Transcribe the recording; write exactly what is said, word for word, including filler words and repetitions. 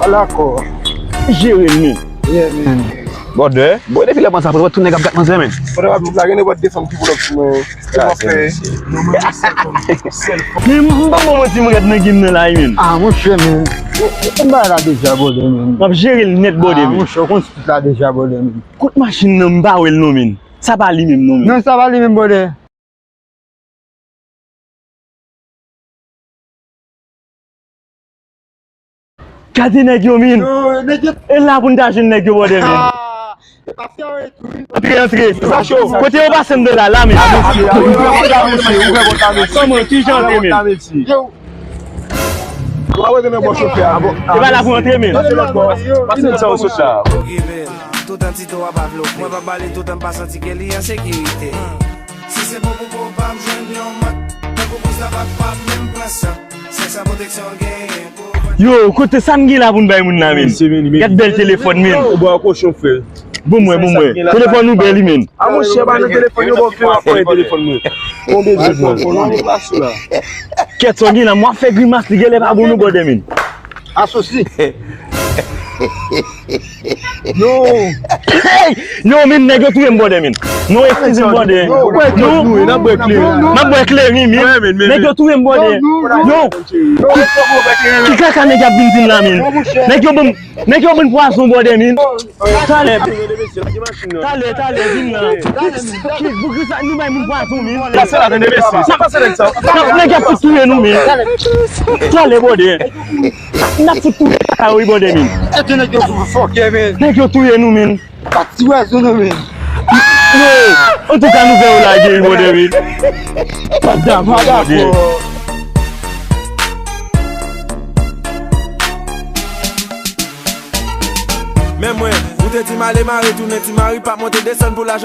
Alakò. Jere l, men. Yeah, man. Bòdè. Bòdè, depi lè konsa, pou tout nèg ap gat manzè, men. Bòdè, ap lage nenpòt de fanm ki pou lòk sou mwen. Sa se mesye. Men m, m pa bon manti, m ret nan game nan la, wi, men. Ah, monchè, men. M ba la deja, bòdè, men. M ap jere l nèt, bòdè, men. Ah, monchè, ou konn tout la deja, bòdè, men. Kot machin nan, m pa wè l, non, men. Sa pa li menm, non, men. Non, sa pa li menm, bòdè. Gade nèg yo, min. Yo, nèg yo. E la pou n ta jwenn nèg yo, bòdè, min. Ah, e pa fè yo tou, wi. Antre, antre. Kote yo pase m de la, la, min. Kòman, ki jan antre, min? Yo. Ou pa wè nan bò chofè a, bon. E pa la pou antre, min. Pase lòt bò. Pase lòt sa ou sot la. Tout an ti to a pa vle. Mwen pa pale tout an pa santi ke li an sekirite. Si se pou pou pou pa m jwenn yon mat. Tankou pous la pa pa menm pran san. Sèks a pwoteksyon genyen pou. Yo, kote sa n gen la pou n bay moun la, men? Gad bèl telefòn, men. Ou bwa kochon, frè. Bon, mwen, bon, mwen. Telefòn ou bèl, men. A, monchè, ba nan telefòn yo, bon, frè, ap pran telefòn mwen. Bon, bezwen pran. Kèt, sa w gen la, m ap fè grimas, li genlè pa bon, non, bòdè, men. Asosi. Yo. Hey! Yo, men, nèg yo touye m, bòdè, men. Non, eskize m, bòdè. Yo, m ap bwè kleren, men. Nèg yo touye m, bòdè. Yo. Ki kaka nèg ap vin di m la, men? Nèg yo ban m, nèg yo ban m pwazon, bòdè, men. Talè. Talè, talè, vin la. Ki, poukisa nou bay moun pwazon, men? Pase la, tande, mesye. Sa pase nèg sa. Nèg ap fout touye nou, men. Talè, bòdè. N ap fout touye kaka yo, wi, bòdè, men. Nèg yo touye nou, men. Pa ti wè zo non, men. Yo, antouka, nou fè yo lage, wi, bòdè, men. Pa dakò, bòdè. Men mwen, ou te di m ale mare tounen, ti mari p ap monte desann pou lajan.